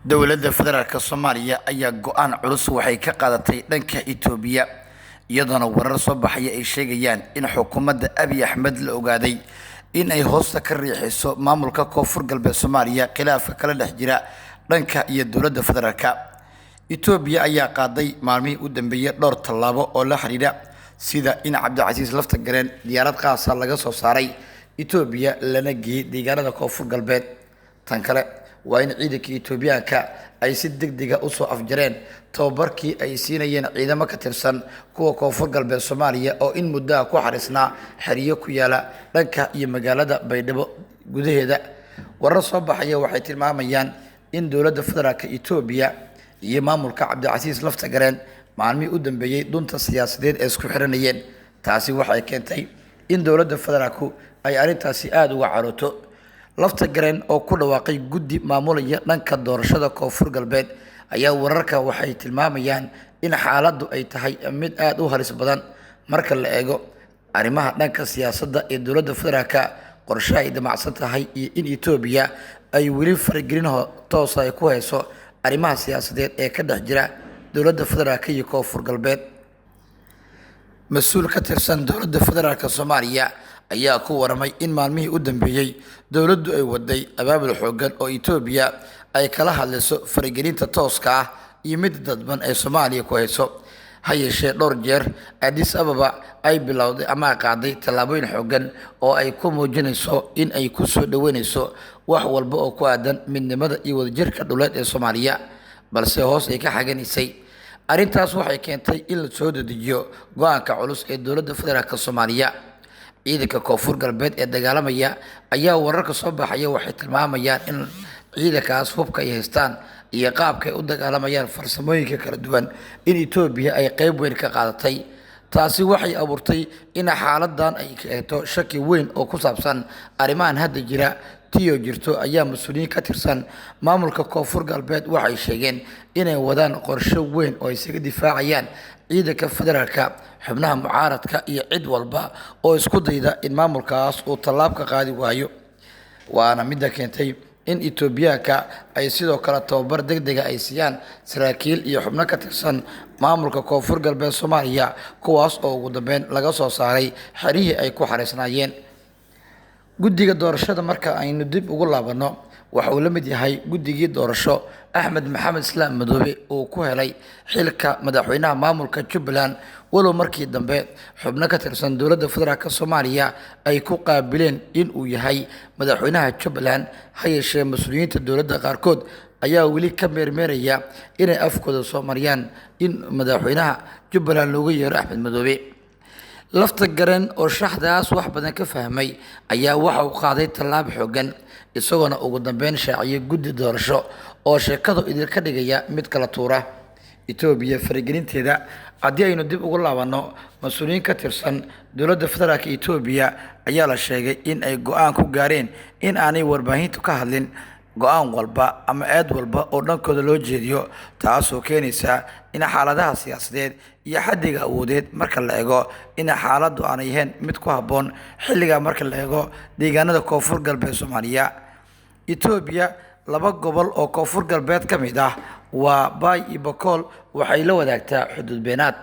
Dowladda Federaalk Soomaaliya ayaa go-aan culus waxay ka qaadatay dhanka Itoobiya, iyadoona warar soo baxaya ay sheegayaan in xukuumadda Abiy Axmed la ogaaday in ay hoosta ka riixayso maamulka Koonfur Galbeed Soomaaliya khilaafka kala dhex jira dhanka iyo dowladda federaalka. Itoobiya ayaa qaaday maalmihii u dambeeyey dhowr tallaabo oo la xidhiidha, sida in Cabdicasiis Lafta Gareen diyaarad qaasa laga soo saaray Itoobiya lana geeyey deegaanada Koonfur Galbeed. Tan kale waa in ciidanka Itoobiyaanka ay si degdega usoo afjareen tababarkii ay siinayeen ciidamo ka tirsan kuwa Koonfur Galbeed Soomaaliya oo in muddaha ku xarisnaa xeriyo ku yaala dhanka iyo magaalada Baydhabo gudaheeda. Warar soo baxaya waxay tilmaamayaan in dowladda federaalka Itoobiya iyo maamulka Cabdicasiis Lafta Gareen maalmihii u dambeeyey dunta siyaasadeed ee isku xiranayeen. Taasi waxay keentay in dowladda federaalku ay arrintaasi aada uga carooto. Lafta Gareen oo ku dhawaaqay guddi maamulaya dhanka doorashada Koonfur Galbeed ayaa wararka waxay tilmaamayaan in xaaladdu ay tahay mid aada u halis badan marka la eego arrimaha dhanka siyaasadda ee dowladda federaalka, qorshe ay damacsan tahay iyo in Itoobiya ay weli faragelin toosa ay ku hayso arrimaha siyaasadeed ee ka dhex jira dowladda federaalka iyo Koonfur Galbeed. Mas-uul ka tirsan dowladda federaalk Soomaaliya ayaa ku waramay in maalmihii u dambeeyey dowladdu ay waday abaabul xoogan oo Itoobiya ay kala hadlayso faragelinta tooska ah iyo mid dadban ee Soomaaliya ku hayso. Ha yeeshee dhowr jeer Addis Ababa ay bilowday ama qaaday tallaabooyin xoogan oo ay ku muujinayso in ay ku soo dhaweynayso wax walba oo ku aadan midnimada iyo wadajirka dhuleed ee Soomaaliya, balse hoos ay ka xaganaysay. Arrintaas waxay keentay in la soo dedejiyo go-aanka culus ee dowladda federaalk Soomaaliya. Ciidanka Koonfur Galbeed ee dagaalamaya ayaa wararka soo baxaya waxay tilmaamayaan in ciidankaas hubka ay haystaan iyo qaabka ay u dagaalamayaan farsamooyinka kala duwan in Itoobiya ay qeyb weyn ka qaadatay. Taasi waxay abuurtay in xaaladan ay keento shaki weyn oo ku saabsan arrimahan hadda jira. Tiyo jirto ayaa mas-uuliyiin ka tirsan maamulka Koonfur Galbeed waxay sheegeen inay wadaan qorshe weyn oo ay isaga difaacayaan ciidanka federaalka, xubnaha mucaaradka iyo cid walba oo isku dayda in maamulkaas uu tallaab ka qaadi waayo. Waana midda keentay in Itoobiyaanka ay sidoo kale tababar degdega ay siiyaan saraakiil iyo xubno ka tirsan maamulka Koonfur Galbeed Soomaaliya, kuwaas oo ugu dambeyn laga soo saaray xerihii ay ku xariisnaayeen. Guddiga doorashada marka aynu dib ugu laabanno, waxa uu la mid yahay guddigii doorasho Axmed Maxamed Islaam Madoobe uu ku helay xilka madaxweynaha maamulka Jubbaland, walow markii dambe xubno ka tirsan dowladda federaalk Soomaaliya ay ku qaabileen in uu yahay madaxweynaha Jubbaland. Ha yeeshee mas-uuliyiinta dowladda qaarkood ayaa weli ka meermeeraya inay afkooda soo mariyaan in madaxweynaha Jubbaland looga yeero Axmed Madoobe. Lafta Gareen oo shaxdaas wax badan ka fahmay ayaa waxa uu qaaday tallaab xoogan, isagoona ugu dambeyn shaaciyay guddi doorasho oo sheekadu idinka dhigaya mid kala tuura. Itoobiya faragelinteeda haddii aynu dib ugu laabanno, mas-uuliyiin ka tirsan dowladda federaalk Itoobiya ayaa la sheegay in ay go-aan ku gaareen in aanay warbaahintu ka hadlin go-aan walba ama eed walba oo dhankooda loo jeediyo, taasoo keenaysa in xaaladaha siyaasadeed iyo xaddiga awoodeed marka la eego in xaaladdu aanay ahayn mid ku habboon xilligaa marka la eego deegaanada Koonfur Galbeed Soomaaliya. Itoobiya laba gobol oo Koonfur Galbeed ka mid ah, waa Baay iyo Bakool, waxay la wadaagtaa xuduud beenaad.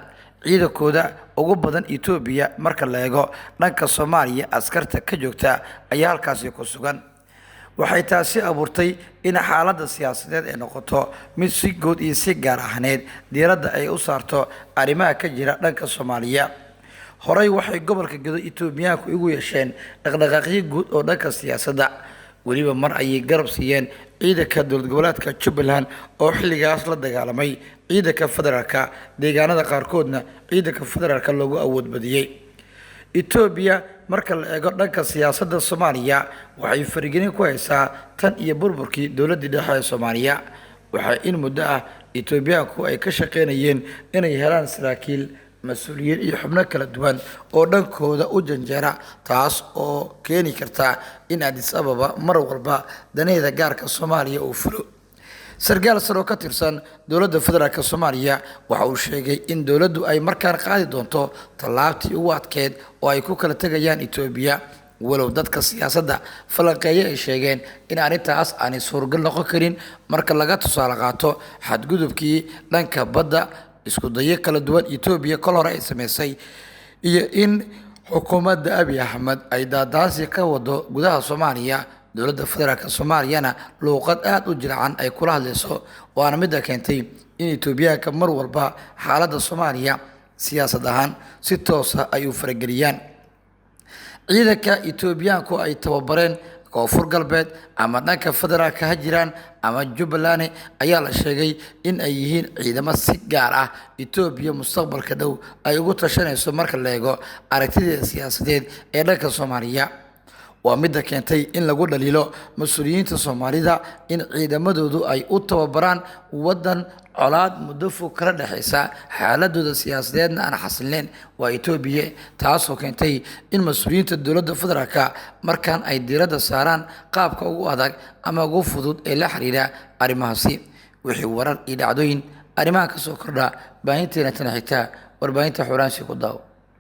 Ciidankooda ugu badan Itoobiya marka la eego dhanka Soomaaliya askarta ka joogta ayaa halkaasi ku sugan. Waxay taasi abuurtay in xaaladda siyaasadeed ay noqoto mid si guud iyo si gaar ahaaneed diiradda ay u saarto arrimaha ka jira dhanka Soomaaliya. Horey waxay gobolka Gedo Itoobiyaanku igu yeesheen dhaqdhaqaaqyo guud oo dhanka siyaasadda, weliba mar ayay garab siiyeen ciidanka dowlad goboleedka Jubbaland oo xilligaas la dagaalamay ciidanka federaalka, deegaanada qaarkoodna ciidanka federaalka loogu awood badiyey. Itoobiya marka la eego dhanka siyaasadda Soomaaliya waxay faragelin ku haysaa tan iyo burburkii dowladdii dhexe ee Soomaaliya. Waxay in muddo ah Itoobiyaanku ay ka shaqeynayeen inay helaan saraakiil, mas-uuliyiin iyo xubno kala duwan oo dhankooda u janjeera, taas oo keeni karta in Addis Ababa mar walba danaheeda gaarka Soomaaliya uu fulo. Sarkaal sare oo ka tirsan dowladda federaalk Soomaaliya waxa uu sheegay in dowladdu ay markaan qaadi doonto tallaabtii ugu adkeyd oo ay ku kala tegayaan Itoobiya, Walow dadka siyaasadda falanqeeya ay sheegeen in arrintaas aanay suurgal noqon karin marka laga tusaale qaato xadgudubkii dhanka badda, isku dayo kala duwan Etoobiya kol hore ay sameysay, iyo in xukuumadda Abiy Axmed ay daadaansi ka wado gudaha Soomaaliya, dowladda federaalk Soomaaliyana luuqad aada u jilcan ay kula hadlayso. Waana midda keentay in Etoobiyaanka mar walba xaaladda Soomaaliya siyaasad ahaan si toosa ay u farageliyaan. Ciidanka Etoobiyaanku ay tababareen Koonfur Galbeed ama dhanka federaalka ha jiraan ama Jubbaland ayaa la sheegay in ay yihiin ciidamo si gaar ah Etoobiya mustaqbalka dhow ay ugu tashanayso marka la eego aragtideeda siyaasadeed ee dhanka Soomaaliya. Waa midda keentay in lagu dhaliilo mas-uuliyiinta Soomaalida in ciidamadoodu ay u tababaraan waddan colaad muddo fog kala dhexeysa, xaaladooda siyaasadeedna aan xasilneyn, waa Etoobiya, taasoo keentay in mas-uuliyiinta dowladda federaalka markaan ay diiradda saaraan qaabka ugu adag ama ugu fudud ee la xiriira arrimahaasi. Wixii warar iyo dhacdooyin arrimaha ka soo kordha baahinteena tan xigta warbaahinta Xuraansi ku daawo.